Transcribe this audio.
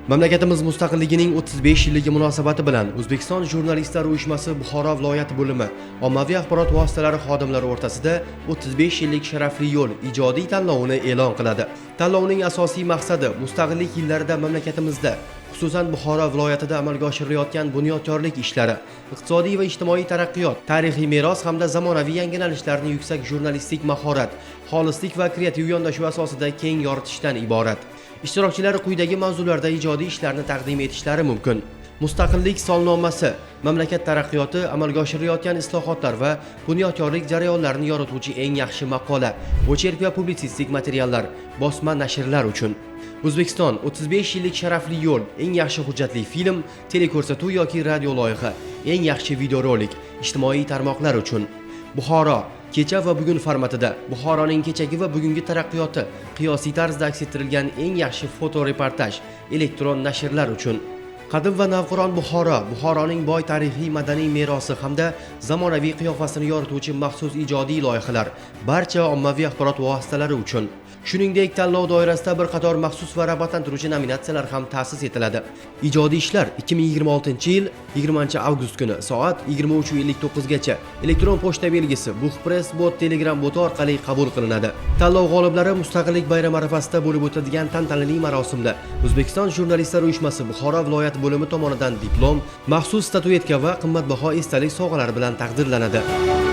Mamlakatimiz mustaqilligining 35 yilligi munosabati bilan O'zbekiston Jurnalistlar uyushmasi Buxoro viloyati bo'limi ommaviy axborot vositalari xodimlari o'rtasida 35 yillik sharafli yo'l ijodiy tanlovini e'lon qiladi. Tanlovning asosiy maqsadi mustaqillik yillarida mamlakatimizda, xususan, Buxoro viloyatida amalga oshirilayotgan bunyodkorlik ishlari, iqtisodiy va ijtimoiy taraqqiyot, tarixiy meros hamda zamonaviy yangilanishlarni yuksak jurnalistik mahorat, xolislik va kreativ yondashuv asosida keng yoritishdan iborat. Ishtirokchilar quyidagi mavzularda ijodiy ishlarni taqdim etishlari mumkin: Mustaqillik solnomasi, mamlakat taraqqiyoti, amalga oshirilayotgan islohotlar va bunyodkorlik jarayonlarini yorituvchi eng yaxshi maqola, ocherk va publitsistik materiallar bosma nashrlar uchun; O'zbekiston 35 yillik sharafli yo'l, eng yaxshi hujjatli film, teleko'rsatuv yoki radio loyiha, eng yaxshi videorolik ijtimoiy tarmoqlar uchun; Buxoro kecha va bugun formatida Buxoroning kechagi va bugungi taraqqiyoti qiyosiy tarzda aks ettirilgan eng yaxshi fotoreportaj elektron nashrlar uchun; Qadim va navqiron Buxoro, Buxoroning boy tarixiy madaniy merosi hamda zamonaviy qiyofasini yorituvchi maxsus ijodiy loyihalar barcha ommaviy axborot vositalari uchun. Shuningdek, tanlov doirasida bir qator maxsus va rag'batlantiruvchi nominatsiyalar ham ta'sis etiladi. Ijodiy ishlar 2026-yil 20-avgust kuni soat 23:59 gacha elektron pochta belgisi Buxpress bot Telegram boti orqali qabul qilinadi. Tanlov g'oliblari Mustaqillik bayrami arafasida bo'lib o'tadigan tantanali marosimda O'zbekiston Jurnalistlar uyushmasi Buxoro viloyat bo'limi tomonidan diplom, maxsus statuetka va qimmatbaho esdalik sovg'alari bilan taqdirlanadi.